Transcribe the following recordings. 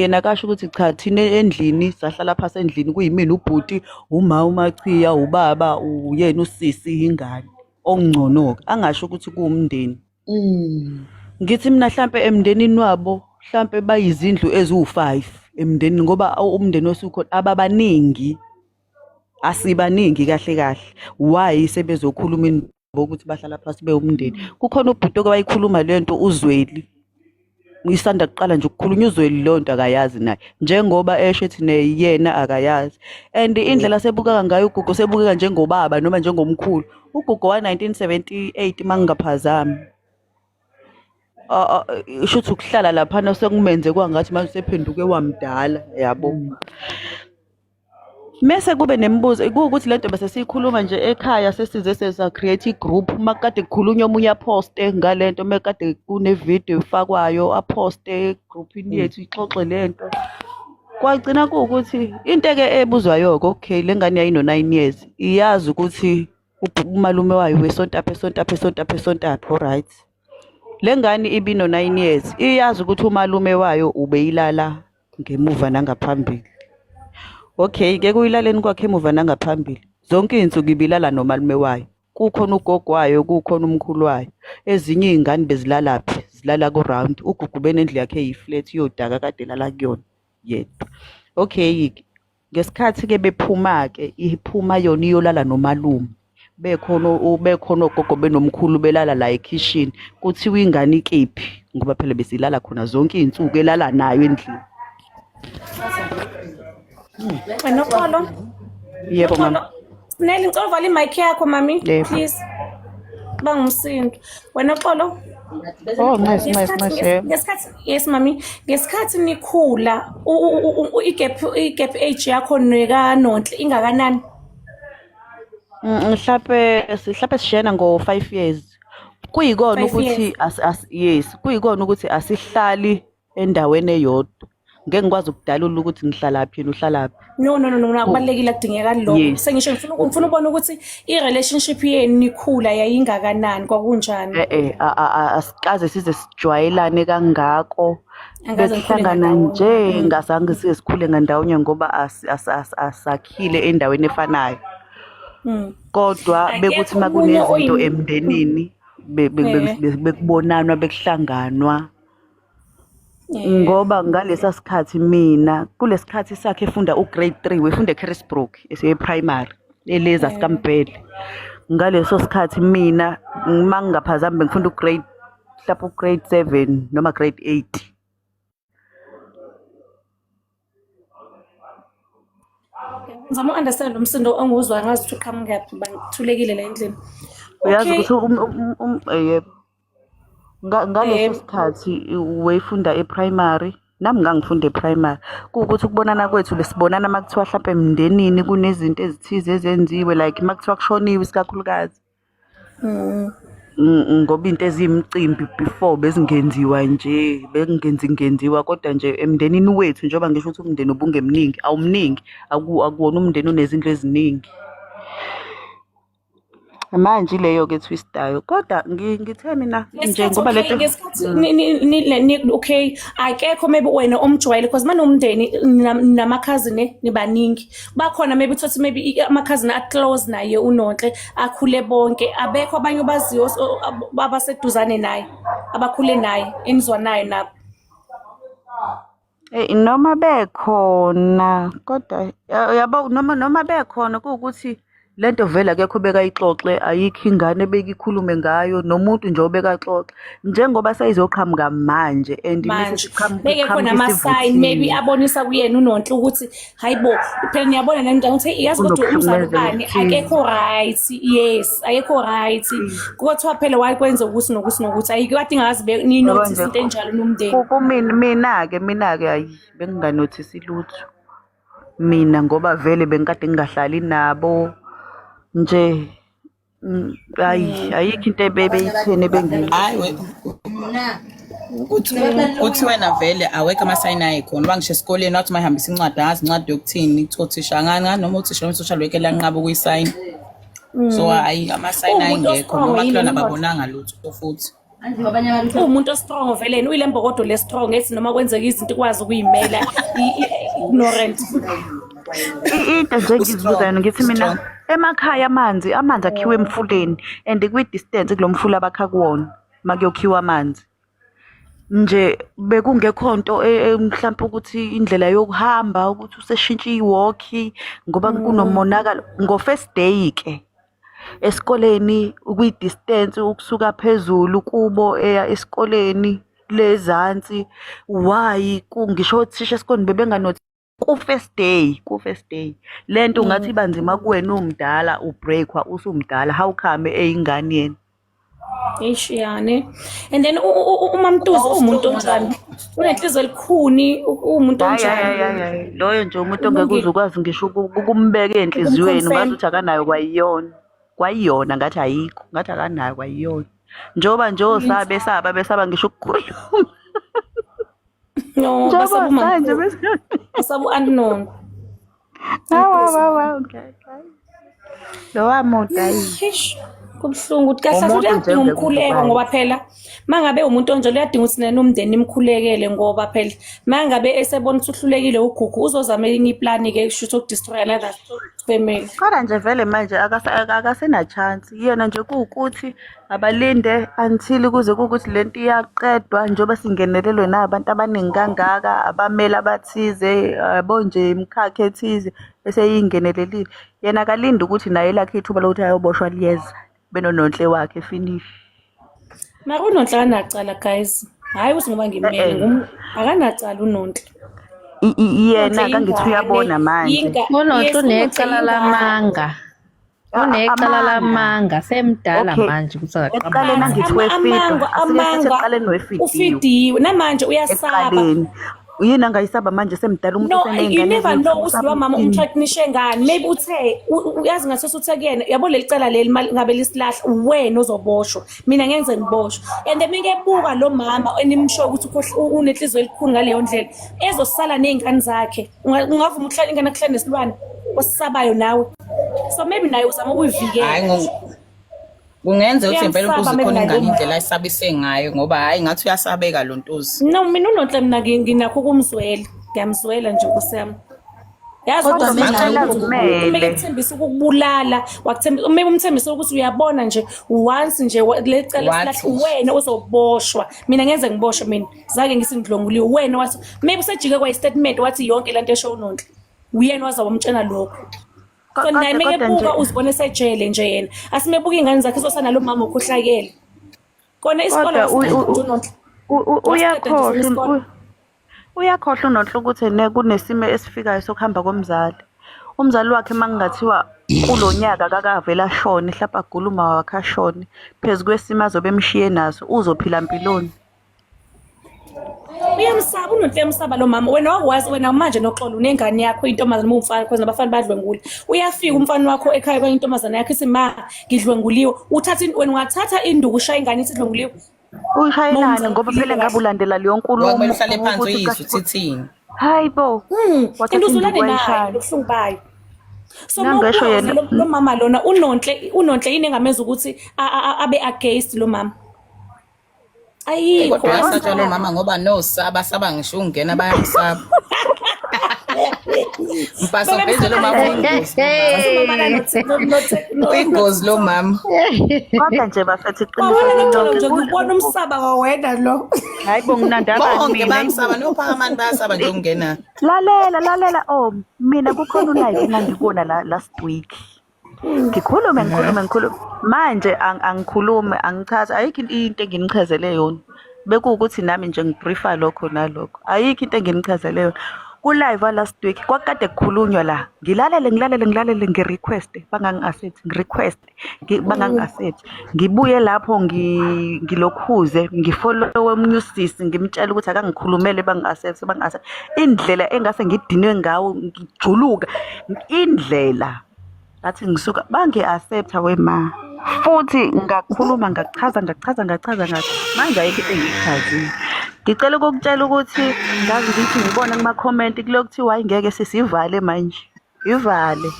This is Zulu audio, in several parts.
Yena akasho ukuthi cha, thina endlini sahlala phasi endlini kuyimina, ubhuti, uma uMachiya, ubaba, uyena usisi, ingane okungcono-ke angasho ukuthi kuwumndeni. Ngithi mina hlampe emndenini wabo hlampe bayizindlu eziwu-5 emndenini, ngoba umndeni osukhona ababaningi, asibaningi kahle kahle. Why sebezokhuluma indaba ukuthi bahlala phasi bewumndeni? Kukhona ubhuti oke wayikhuluma le nto, uZweli, isanda kuqala nje ukukhulunywa uZweli, leyo nto akayazi naye, njengoba esho ethi yena akayazi. And indlela asebukeka ngayo uGugu, sebukeka njengobaba noma njengomkhulu. UGugu wa-1978 uma ngingaphazami. Shuthi ukuhlala laphana sekumenze kwangathi manje usephenduke wamdala, yabo. Mese kube nemibuzo, kuwukuthi lento bese siyikhuluma nje ekhaya, sesize sesa-create i-group, uma kade kukhulunywa omunye aphoste ngalento, uma kade kune-video efakwayo aphoste egroupini yethu ixoxe lento. Kwagcina kuwukuthi into-ke ebuzwayo-ke, okay, le ngane yayino-9 years, iyazi ukuthi umalume wayo wesontaphi, esontaphi, esontaphi, esontaphi, alright. Le ngane ibino-9 years, iyazi ukuthi umalume wayo ubeyilala ngemuva nangaphambili. Okay, ke kuyilaleni kwakhe emuva nangaphambili, zonke iy'nsuku ibilala nomalume wayo. Kukhona ugogo wayo, kukhona umkhulu wayo. Ezinye iy'ngane bezilalaphi? Zilala ku-round. UGugu benendlu yakhe eyi-flat yodaka kade elala kuyona yedwa. Okay-ke, ngesikhathi-ke bephuma-ke, iphuma yona iyolala nomalume. Bekhona bekhona ogogo benomkhulu belala la ekhishini. Kuthiwa ingane ikephi? Ngoba phela besilala khona zonke iy'nsuku, elala nayo endlini. Noxolo. Yebo mama. Sneli, ngicela uvale imic yakho mami, Yebo. please. Bangumsindo. Wena Xolo. Oh, nice, nice, nice. Yebo. Ngesikhathi, yes mami, ngesikhathi nikhula i-gap age yakho nekaNonhle ingakanani? Mhlampe sishiyana ngo-5 years. Kuyikona 5 ukuthi years. Yes, kuyikona ukuthi asihlali endaweni eyodwa. Ngeke ngikwazi ukudalula ukuthi ngihlalaphi yena uhlalaphi. No, no, no, no, akubalulekile, akudingekali lokho. Yes. Sengisho ngifuna ukubona ukuthi i-relationship yenu nikhula yayingakanani, kwakunjani? Eh asikaze size sijwayelane kangako. Angikaze nikhule Bekuhlangana ngandawonye. nje, ngazange size sikhule ngandawonye ngoba asakhile endaweni efanayo. Kodwa Akekho bekuthi uma omunye kunezinto emndenini bekubonanwa, bekuhlanganwa. Ngoba ngalesa sikhathi mina, kulesikhathi sakhe efunda u-grade 3, wefunda eCarisbrook, ese-primary, eleza sikaMbhele. Ngaleso sikhathi mina uma ngingaphazami bengifunda u-grade, mhlawumbe u-grade 7 noma grade 8. Ngizama uku-understand umsindo ongiwuzwayo, ngazi ukuthi uqhamukaphi, bangithulekile la endlini. Uyazi Okay. ukuthi yebo. Ngaleso sikhathi wayefunda e-primary, nami ngangifunda e-primary. Kuwukuthi ukubonana kwethu besibonana uma kuthiwa hlampe emndenini kunezinto ezithize ezenziwe, like uma kuthiwa kushoniwe isikakhulukazi. Ngoba into eziyimicimbi before bezingenziwa nje, bekungenzi ngenziwa, kodwa nje emndenini wethu, njengoba ngisho ukuthi umndeni ubungemningi, awumningi, akuwona umndeni onezindlu eziningi. Manje ileyo-ke twistayo, kodwa ngithe mina nje Ngesikhathi, ngoba okay, lento ngesikhathi okay, akekho maybe wena omjwayele, because manomndeni namakhazini nibaningi, bakhona maybe uthothi maybe amakhazini a-close naye uNonhle, akhule bonke, abekho abanye obaziyo abaseduzane naye, abakhule naye, enizwanayo nabo? Eyi, noma bekhona kodwa yabo, noma bekhona kuwukuthi lento vele akekho obekayixoxe, ayikho ingane ebekikhulume ngayo, nomuntu nje obekaxoxe, njengoba seyizoqhamuka manje and mase Manje beke khona siqhamuka ama-sign maybe isivuthiwe. abonisa kuyena uNonhle ukuthi hayibo, phela niyabona nani ukuthi hey, yazi kodwa umzali Kunokuhlukumezeka ubani okuthize. akekho right, yes, akekho right, kuthiwa phela wayekwenza ukuthi nokuthi nokuthi, ayikho kade ingazi Yabo ni-notice nje into enjalo nomndeni. Kumina, mina-ke ayi, benginganothisi lutho mina, ngoba vele bengikade ngingahlali nabo nje. Ayi, ayikho into ebeyitheni ebengiyitheni. Hayi, uthi wena vele awekho amasayini ayekhona. Wangisho esikoleni wathi uma ehambisa incwadi, angazi incwadi yokuthini, kuthiwa uthisha ngani ngani noma uthisha noma social worker lanqaba ukuyisayina. So hayi, amasayini Uwumuntu ayengekho o-strong noma yini kulona wena, Nonhle? ababonanga lutho futhi. Uwumuntu o-strong vele yena, uyile mbokodo le strong ethi noma kwenzeka izinto ikwazi ukuyimela ignorant. Into nje engizibuza yona ngithi mina emakhaya amanzi akhiwe emfuleni and kwi-distance kulo mfula abakha kuwona makuyokhiwa amanzi nje bekungekho nto mhlampe ukuthi indlela yokuhamba ukuthi useshintshe i-walk ngoba kunomonakalo ngo-first day ke esikoleni kwi-distance ukusuka phezulu kubo eya esikoleni lezansi why ngisho othisha esikoleni bebenganothi ku-first day, ku-first day lento ngathi iba nzima kuwena umdala ubreakwa usumdala, how come eyingane yena? Eish yani. And then uMamntuzi uwumuntu onjani? Unenhliziyo elikhuni, uwumuntu Hayi hayi onjani? hayi hayi loyo nje umuntu ongeke Ulungile. uze ukwazi ngisho ukumbeka enhliziyweni, ungazi Ukumconfirm. ukuthi akanayo kwayiyona, kwayiyona ngathi ayikho, ngathi akanayo kwayiyona, njengoba nje osaba besaba besaba ngisho ukukhuluma. No, Njengoba basaba sanje uMamntuzi. bese Basaba u-unknown. Hawu hawu hawu, okay okay, lowa muntu ayi Eish, kubuhlungu ukuthi kahle kahle umuntu nje uyadinga ongeke umkhuleko uzokwazi. ngoba phela mangabe umuntu onjalo uyadinga ukuthi nena umndeni nimkhulekele ngoba phela mangabe esebona ukuthi uhlulekile uGugu uzozama elinye iplani ke kusho ukuthi ukudestroy another family. Kodwa nje vele manje akasena chance yena nje, kuwukuthi abalinde until kuze kuwukuthi lento iyaqedwa, njengoba singenelelwe nabantu abaningi kangaka, abameli abathize yabo nje imikhakha ethize eseyingenelelile, yena akalinde ukuthi naye elakhe ithuba lokuthi ayoboshwa liyeza benoNonhle wakhe, finish. Mara uNonhle akanacala guys. Hhayi ukuthi ngoba ngimele akanacala uNonhle. Yena Unonhle kangithi ingane, uyabona manje. UNonhle yes, uNonhle unecala ingane. lamanga. Unecala Amanga. lamanga, semdala Okay. manje ukuthi angaqamba Ekuqaleni amanga. angithi wefidwa, Amanga, asike sithi amanga ekuqaleni wefidiwe. ufidiwe namanje uyasaba. Ekuqaleni yini angayisaba manje semdala umuntu No, you useney'ngane never ezinhle, know ukuthi usaba lo mama ukuthini? umthreatenishe ngani. Maybe uthe uyazi ngathi uthe kuyena yabo leli cala leli ngabe lisilahla wena ozoboshwa. Mina ngenze ngiboshwa. And then mingebuka lo mama enimsho ukuthi unenhliziyo elikhulu ngaleyo ndlela ezosala nezingane zakhe. Ungavuma ukuhlala ingane kuhlala nesilwane osisabayo nawe. So maybe naye uzama ukuyivikela. Hayi, kungenzeka ukuthi impela Uyamsaba uNtuzi maybe khona naye ingane lo mama. indlela ayisabise ngayo, ngoba hhayi ngathi uyasabeka lo Ntuzi. No, mina uNonhle mina nginakho ukumzwela. Ngiyamzwela nje Nkosi yami. Yazi Kodwa ukuthi mina ngicela kumele. kumele kuthembise ukukubulala, wakuthembisa uma umthembise ukuthi uyabona nje once nje le cala Wathi. silahla wena uzoboshwa. Mina ngenze ngiboshwe mina. Zake ngithi ngidlonguliwe wena wathi maybe usejike kwa statement wathi yonke lento esho uNonhle. Uyena waza wamtshena lokho. So naye Kodwa mekebuka nje uzibona esejele nje yena. Asimebuka ingane zakhe sosana lo mama ukhohlakele. Kona isikole Kodwa wasiqeda uNonhle. Wasiqeda nje uyakhohlwa isikole. Uyakhohlwa uNonhle ukuthi ne kunesimo esifikayo sokuhamba komzali. Umzali wakhe makungathiwa kulo nyaka akakavele ashone, mhlawumbe agule uma wakhe ashone, phezu kwesimo azobe emshiye naso, uzophila mpiloni? Uyamsaba uNonhle, uyamsaba lo mama. Wena wakwazi wena manje noxolo unengane yakho intombazane uma umfana because nabafana badlwengula. Uyafika umfana wakho ekhaya kwenye intombazane yakho ithi ma ngidlwenguliwe. Uthatha wena ungathatha induku ushaya ingane ithi idlwenguliwe. Uyishayelani ngoba phela ngabe ulandela leyo Ngoba nkulumo kumele uhlale phansi ukuthi uyizwe ukuthi ithini. Hayi bo, wathatha Into induku uzulane nayo wayishaya. lobuhlungu bayo. So Nangesho mawubuka yena lo mama lona uNonhle yini engamenza ukuthi abe against lo mama? Ayikho. Kodwa uyasatshwa lo mama ngoba nosaba saba ngisho ukungena bayamsaba. Mpaso pheze lo mama uyingozi. Uyingozi lo mama. Kodwa nje bafethu iqiniso Wabona noxolo lilonke nje ngubona umsaba wawena lo. Hayi bo, nginandaba Bonke mina. bayamsaba nophakamani bayasaba nje ukungena. Lalela lalela, oh mina kukhona ulive engangikubona la last week. Ngikhulume ngikhulume ngikhulume manje angikhulume angichaze, ayikho into enginichazele yona. Bekuwukuthi nami nje ngibriefa lokho nalokho, ayikho into enginichazele yona. Ku-live last week kwakade kukhulunywa la, ngilalele ngilalele ngilalele, ngi-request bangangi-accept, ngi-request bangangi-accept, ngibuye lapho ngilokhuze ngifollowe omunye usisi ngimtshela ukuthi akangikhulumele bangi-accept bangi-accept. Indlela engase ngidinwe ngawo ngijuluka indlela ngathi ngisuka bangi-accepta wema, futhi ngakhuluma ngachaza ngachaza ngachaza ngathi manje ayikho into engiyichazile. Ngicela ukukutshela ukuthi ngazi ngithi ngibona kuma-comment kulo kuthiwa hayi ngeke sisivale manje, ivale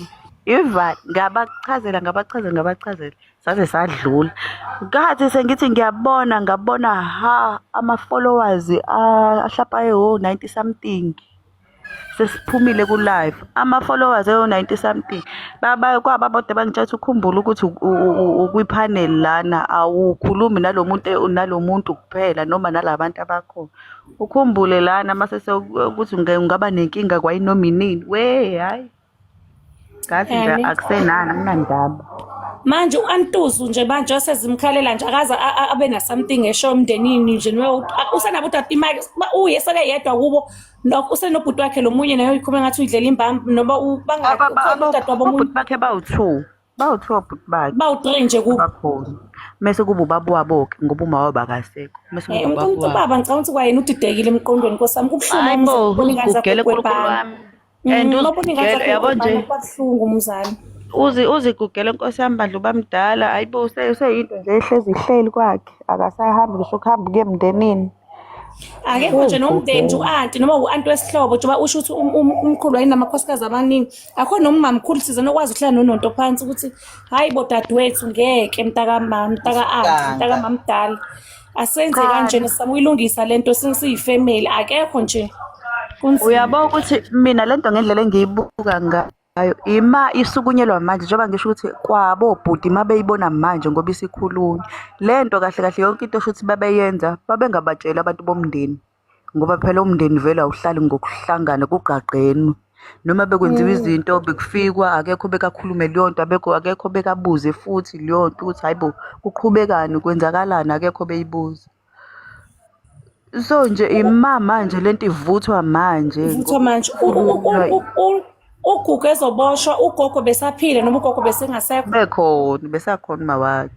ivale, ngabachazela ngabachazela ngabachazela. Saze sadlula. Ngathi sengithi ngiyabona ngabona ha ama-followers ahlapa ewo 90 something. Sesiphumile ku-live. Ama-followers ewo 90 something. Baba kwaba bodwa bangitshela ukuthi ukhumbule ukuthi ukwi-panel lana awukhulumi nalo muntu nalo muntu kuphela noma nalabantu abakhona. Ukhumbule lana mase ukuthi ungaba nenkinga kwayinoma inini. We hayi. Ngathi nje Yani. akusenani akunandaba. Manje u-Antuzu nje manje wasezimkhalela nje akaze abe na something esho emndenini nje no usenabo utata imali uye sele yedwa kubo nokho usenobhuti wakhe lo munye naye uyikhuluma ngathi uyidlela imbambu noma ukhona udadewabo omunye Obhuti bakhe bawu-two. Bawu-two obhuti bakhe. Bawu-three nje kubo. Abakhona. Mese kuba ubaba wabo-ke ngoba uma wabo akasekho. Mese kuba ubaba wabo. Ubaba ngicabanga ukuthi kwayena udidekile emqondweni nkosi yami kubuhlungu Hayi bo, ukubona ingane zakho uzigugele uNkulunkulu egwebhana. wami. And Mabona ingane uzigugele zakho yabo nje. egwebhana kuba buhlungu umzali. Uzigugele nkosi yami bandla ubamdala. Hayi bo useyinto nje ehlezi ihleli kwakhe. Akasahambi ngisho ukuhamba kuye emndenini. Akekho nje nomndeni nje u-anti noma u-anti wesihlobo njengoba usho ukuthi umkhulu wayenamakhosikazi amaningi akho nomamkhulu thizeni okwazi ukuhlala nononto phansi ukuthi hhayi bo dadewethu ngeke mntakamama mntaka-anti mntakamamdala asenze kanjena sizama ukuyilungisa le nto siyifemeli akekho nje kunzima. Uyabo ukuthi mina lento ngendlela engiyibuka ngayo ima isukunyelwa manje njengoba ngisho ukuthi kwabo bhuti mabeyibona manje ngoba isikhulunywa lento kahle kahle yonke into osho ukuthi babeyenza babengabatsheli abantu bomndeni ngoba phela umndeni vele awuhlali ngokuhlangana kugqagqenwe noma bekwenziwa izinto bekufikwa akekho bekakhulume leyo nto abekho akekho bekabuze futhi leyo nto ukuthi hayibo kuqhubekani kwenzakalani akekho beyibuza. So nje ima manje lento ivuthwa manje Ivuthwa manje uGugu ezoboshwa ugogo besaphila noma ugogo besengasekho bekhona besakhona uma wakhe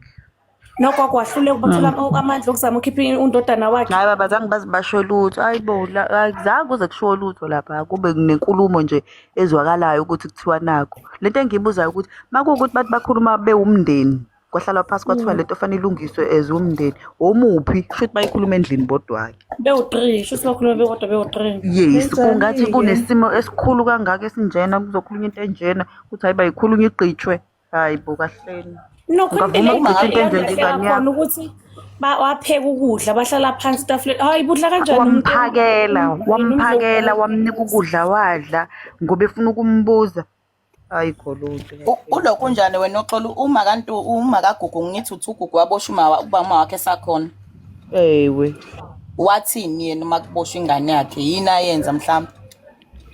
nogogo wahluleka ubathola amandla okuzama ukhipha undodana wakhe. Hayi baba zange baze basho lutho hayibo azange kuze kushiwo lutho lapha kube nenkulumo nje ezwakalayo ukuthi kuthiwa nakho lento engiyibuzayo ukuthi makuwukuthi bathi bakhuluma bewumndeni kwahlalwa phansi kwathiwa lento fanele ilungiswe as umndeni omuphi kusho ukuthi bayikhuluma endlini bodwa-ke Bewu-three shuthi bakhuluma bekodwa bewu-three. Yes, kungathi Kanjani-ke? kunesimo esikhulu kangaka esinjena kuzokhulunywa into enjena ukuthi hayi bayikhulunywa igqitshwe hayi bo kahleni Nokho ungavuma impela ukugqitshwa into enje la ngengane khona yakho ukuthi wapheka ukudla bahlala phansi etafuleni hayi budla kanjani umuntu wamphakela wamphakela wamnika ukudla wadla ngoba efuna ukumbuza hayi kholoto Ulokhu njani wena oxola uma kanti uma kaGugu ngithi uthi uGugu waboshwa uba uma wakhe esakhona. Ewe. Wathini yena uma kuboshwa ingane yakhe yini ayenza mhlawumbe?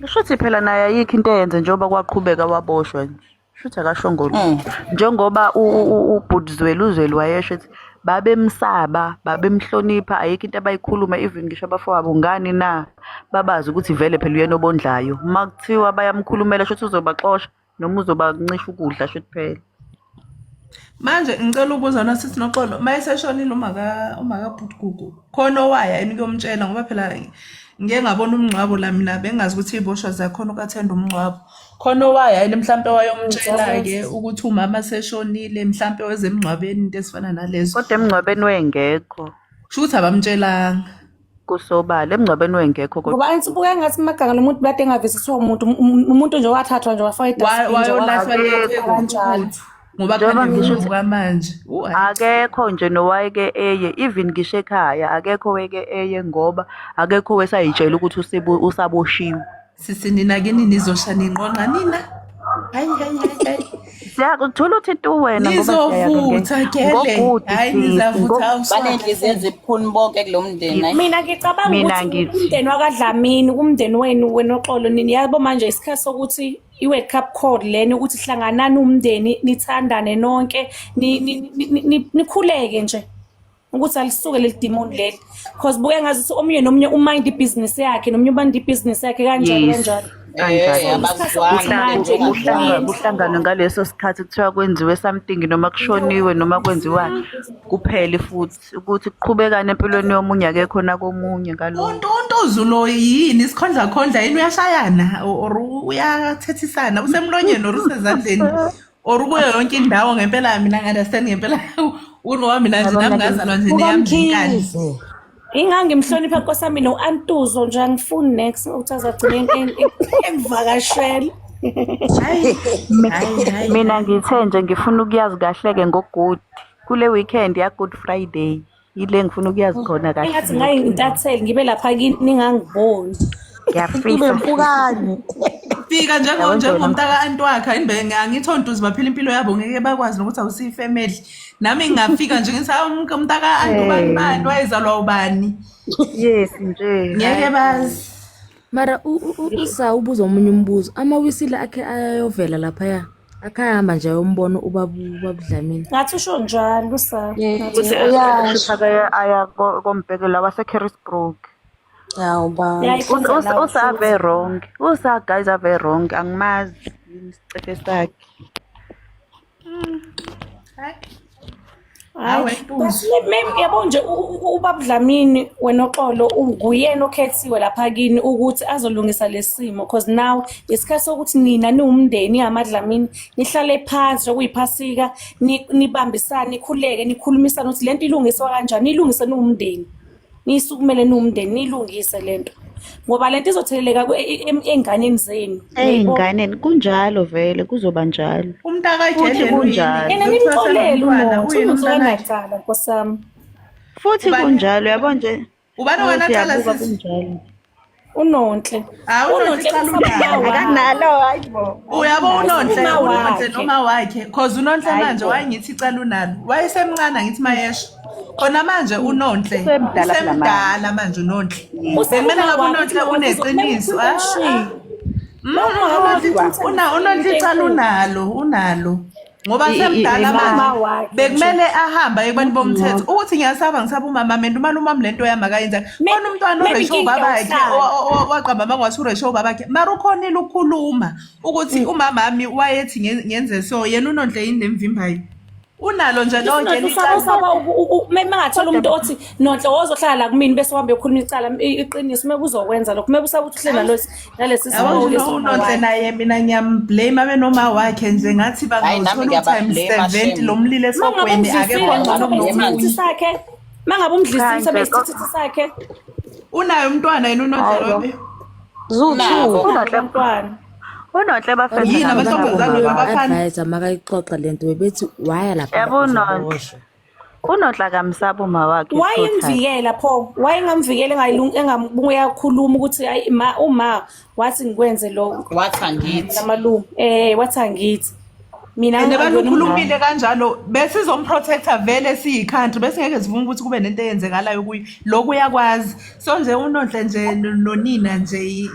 Shuthi phela naye ayikho into eyenze njengoba kwaqhubeka waboshwa nje. Shuthi akashongo lutho. Njengoba ubhuti Zweli uZweli wayesho ethi babemsaba, babemhlonipha, ayikho into abayikhuluma even ngisho abafowabo ngani na babazi ukuthi vele phela uyena obondlayo. Uma kuthiwa bayamkhulumela shuthi uzobaxosha noma uzobancisha ukudla shuthi phela. Manje ngicela ukubuza nasithi Noxolo mayeseshonile umaka bhuti Gugu khona owaya yini kuyomtshela ngoba phela ngike ngabona umngcwabo la mina bengazi ukuthi iy'boshwa ziyakhona uku-attend umngcwabo. Khona owaya yini mhlampe wayomtshela-ke ukuthi umama seshonile mhlampe weze emngcwabeni into ezifana nalezo. Kodwa emngcwabeni wengekho. Kusho ukuthi abamtshelanga. Kusobala emngcwabeni wengekho kodwa. Ngoba angithi ubuka ngathi maganga lo muntu kade engavisiswa umuntu umuntu nje wathathwa nje wafakwa edustbin nje Wayolahlwa wafakwa kanjalo. Ngoba Njengoba khane ngisho ukuthi vuka manje. Akekho nje nowayeke eye even ngisho ekhaya akekho weke eye ngoba akekho wesayitshela ukuthi usaboshiwe. Sisi nina kini nizosha ninqonqa nina. Hayi hayi hayi hayi. Siyakuthola ukuthi tu wena ngoba siyaya Nizovutha gele. ngogudi Hayi sisi nizavutha awuswazi. Banenhliziyo ezibukhuni bonke kulo mndeni hayi. Mina ngicabanga Mina ukuthi ngithi umndeni wakaDlamini umndeni wenu wenoxolo nini yabo manje isikhathi sokuthi i-wake up call lena ukuthi hlanganani umndeni nithandane nonke nikhuleke nje ukuthi alisuke leli demon leli because buke ngazi ukuthi omunye nomunye umind ibhizinisi yakhe nomunye umind ibhizinisi yakhe kanjalo yes kanjalo. kanjalo Abazwani kuhlangana kuhlangana ngaleso sikhathi kuthiwa kwenziwe something noma kushoniwe noma kwenziwani kuphele futhi ukuthi kuqhubekane empilweni yomunye akekho nakomunye ngalokho. Untuntuzu lo yini isikhondla khondla yini uyashayana or uyathethisana usemlonyeni or usezandleni or kuyo yonke indawo ngempela mina ngi-understand ngempela ukuthi ngoba mina nje nami ngazalwa nje neyami inkani. Kukamkhize. Ingangimhlonipha nkosi yami no-Antuzo nje angifuni next ukuthi azagcine engivakashela. Hayi, hayi, hayi. Mina ngithe nje ngifuna ukuyazi kahle-ke ngo-good kule weekend ya-Good Friday, yile ngifuna ukuyazi khona kahle. Engathi ngayintatheli ngibe lapha kini ningangiboni. Ngiyafisa. Ibe mpukane. Fika Yabo nje njengomntaka anti wakhe ayimbe angithi ontuzi baphila impilo yabo ngeke bakwazi nokuthi awusiyifamily. Nami ngingafika nje ngithi hawu umntaka anti ubani bani wayezalwa ubani. Yes nje. Ngeke bazi. Mara usa ubuza omunye umbuzo. Amawisile akhe ayayovela laphaya. Akhahamba nje ayombona ubaba uBaba Dlamini. Ngathi usho njalo usa. Yeah, Uthi uyasho. ake aya kombhekela wase-Carisbrook. Hawu bandla. Yayikhonza nawe futhi. Usave wrong. Usa guys ave wrong. Angimazi yini isicefe sakhe. Hayi. Hayi, Hawe but Ntuzu. yabo nje ubaba Dlamini wena oxolo nguyena okhethiwe lapha kini ukuthi azolungisa lesimo because now isikhathi sokuthi nina niwumndeni amaDlamini nihlale phansi okuyiphasika nibambisane nikhuleke nikhulumisane ukuthi lento ilungiswa kanjani nilungise niwumndeni niyisukumele niwumndeni niyilungise lento ngoba lento izotheleleka ey'nganeni zenu uyayibona? Ey'nganeni kunjalo vele kuzoba njalo. Umntaka Futhi Jedele uyini? kunjalo. Yena Kuthiwa nimxolele senomntwana uNonhle, uyini uNonhle umntanakhe? akanacala nkosi yami. Futhi Ubani? kunjalo yabo nje. Ubani Uthi okanacala yabuka sisi? kunjalo. Unonhle. Hayi uNonhle Unonhle icala usaba unalo. uma wakhe. Akanalo hayi bo. Uyabo uNonhle, Uma uNonhle wakhe. noma wakhe. Cause uNonhle Hayi manje bo. wayengithi icala unalo. Wayesemncane angithi mayesho. Khona manje uNonhle Usemdala kula manje. usemdala manje uNonhle. Usaba Bekumele uma ngabe wakhe uNonhle ukuthi uma wakhe uneqiniso. Ah, ah. uzokumshiya. Una uNonhle icala unalo, unalo. Ngoba semdala Imali. manje Uma wakhe nje. bekumele ahambe aye kubantu bomthetho. Ukuthi ngiyasaba ngisaba umama mina umalume wami lento yami akayenza. Khona umntwana Maybe uresho inkinga ubabakhe yokuhlala. waqamba amanga wathi uresho ubabakhe. Mara ukhonile ukukhuluma ukuthi umamami wayethi ngenze so yena uNonhle yini lemvimbayo. Unalo nje lonke Nonhle usaba licala. usaba maybe mangathola umuntu othi Nonhle wozohlala la kumina bese uhambe uyokhuluma icala iqiniso maybe uzokwenza lokho maybe usaba ukuthi uhleli nalesi nalesi Yabo simo nje lesi uma uNonhle wakhe. naye mina ngiyamblame abe noma wakhe nje ngathi Hayi nami bangawuthola u-times ngiyabablame 70 shame. lo mlilo Uma ngabe esogweni akekho umdlisile ngcono uzobe Ngiyabablame kunomunye. isithuthi sakhe. Uma ngabe umdlisile Cha uzobe nje isithuthi sakhe. Unaye umntwana yena uNonhle Hayi bo. lobe. Zuthu. Nabo. Unonhle Umntwana. uNonhle bafethu Yini Abantu amantombazane akamsaba uma wakhe. nabafana? beba-advise makayixoxa lento bebethi waya lapha Yabo uNonhle. uzoboshwa. UNonhle akamsaba uma wakhe totally. Wayemvikela pho, wayengamvikela engambuye akhuluma ukuthi hayi ma uma wathi ngikwenze lokho Wathi angithi. namalume. Wathi angithi. Mina And angiyona umngane. balukhulumile kanjalo besizomprotecta vele siyi-country besingeke sivume ukuthi kube nento eyenzekalayo kuyo lokhu uyakwazi so nje uNonhle nje nonina nje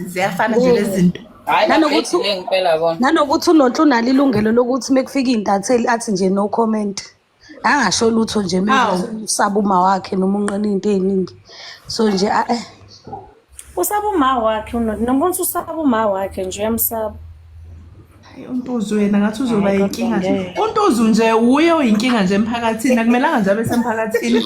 ziyafana nje lezi zinto. Hayi Nanokuthi babhedile ngempela kona. nanokuthi uNonhle unalo ilungelo lokuthi mekufika iy'ntatheli athi nje no comment. Angasho lutho nje Hawu. usaba uma wakhe noma unqena into ey'ningi. So nje Usaba uma wakhe uNonhle. Noma uthi usaba uma wakhe nje uyamsaba. Hayi, uNtuzu yena ngathi uzoba Hayi kodwa yinkinga nje. ngeke. UNtuzu nje wuye oyinkinga nje emphakathini akumelanga nje abe semphakathini.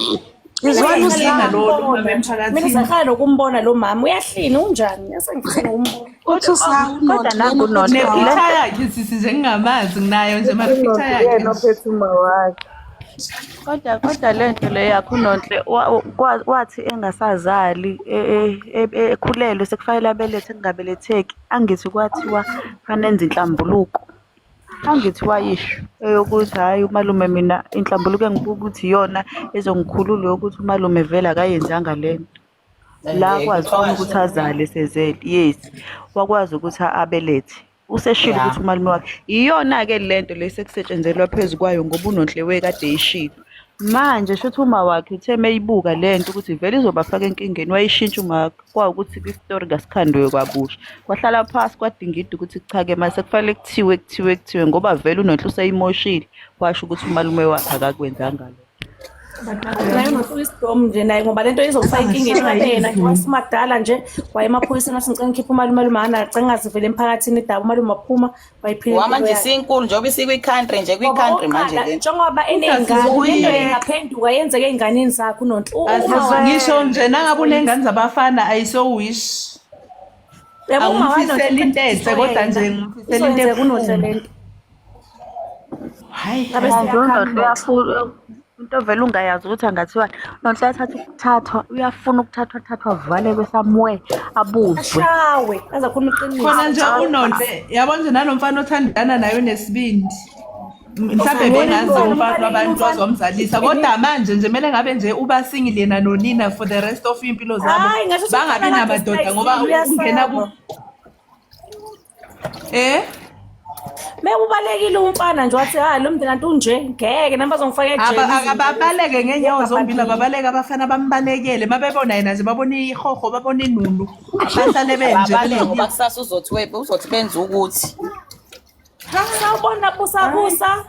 izwana Uyinkinga usa lo lo Mina mama emphakathini. ngisekhala nokumbona lo mama uyahlina unjani? Yasengifuna ukumbona. uthi Kodwa usa kodwa uNonhle nangu yena uNonhle uphethe le Nepicture yakhe sisi nje ngingamazi nginayo nje mara picture Unonhle yakhe yena nje. ophethe uma wakhe. Kodwa lento le yakho uNonhle wathi engasazali ekhulelwe sekufanele abelethe kungabeletheki angithi kwathiwa fanele enze inhlambuluko. Angithi wayisho eyokuthi hhayi umalume mina inhlambuluko engibuka ukuthi iyona ezongikhulula yokuthi umalume vele akayenzanga lento. La akwazi khona ukuthi azale sezele, yes. Wakwazi ukuthi abelethe. Useshilo Yeah. ukuthi umalume wakhe. Iyona-ke lento le sekusetshenzelwa phezu kwayo ngoba uNonhle wekade eyishilo. Manje shuthi uma wakhe uthe meyibuka lento ukuthi vele izobafaka enkingeni wayishintsha uma wakhe kwawukuthi isitori kasikhandiwe kwabusha. Kwahlala phasi kwadingida ukuthi cha-ke mase sekufanele kuthiwe kuthiwe kuthiwe ngoba vele uNonhle useyimoshile. Kwasho ukuthi umalume wakhe akakwenzanga lokho. Naye uNonhle uyisidomu nje naye ngoba lento izofaka inkingeni ngabe yena nje wayesemadala nje waye emaphoyiseni wathi ngicela ngikhiphe umalume umalume akanacela ngazivele emphakathini idaba umalume waphuma wayiphila Wa impilo manje yakhe. sinkulu njengoba isikwi-country nje Ngoba kwi-country manje okokuqala le. njengoba eney'ngane lento Asizukuyiyeka. ingaphenduka yenzeke ey'nganeni zakhe uNonhle. Uma wakhe Ngisho nje nangabe unengane zabafana ayisowish. yabo uma waNonhle Angimfiseli into enhle kodwa nje yena ngimfisela into izoyenzeka uNonhle ebuhlungu. lento. Hayi Ngabe Manje siyakhala uNonhle uNonhle. uyafuna Into vele ungayazi ukuthi angathiwa Nonhle athatha ukuthathwa, uyafuna ukuthathwa thathwa avalelwe somewhere abuzwe. Ashawe azakhuluma iqiniso. Khona nje uNonhle, yabo nje nalomfana othandana naye unesibindi. Mhlawumbe bengazi umfana wabantu azomzalisa kodwa manje nje kumele ngabe nje uba single yena nonina for the rest of impilo zabo. Hayi, ngasho ukuthi Bangabi umfana namadoda ngoba uyasaba. ungena ku Eh? Maybe ubalekile umfana nje wathi hayi lo mndeni anti unje ngeke nami bazongifaka ejele. Ababaleke ngenyawo zombili, ababaleke abafana bambalekele. Mabebona yena nje babona ihoho, babona inunu. Bahlale benje. Babaleke ngoba kusasa uzothi uzothi benza ukuthi. Sawubona busa busa.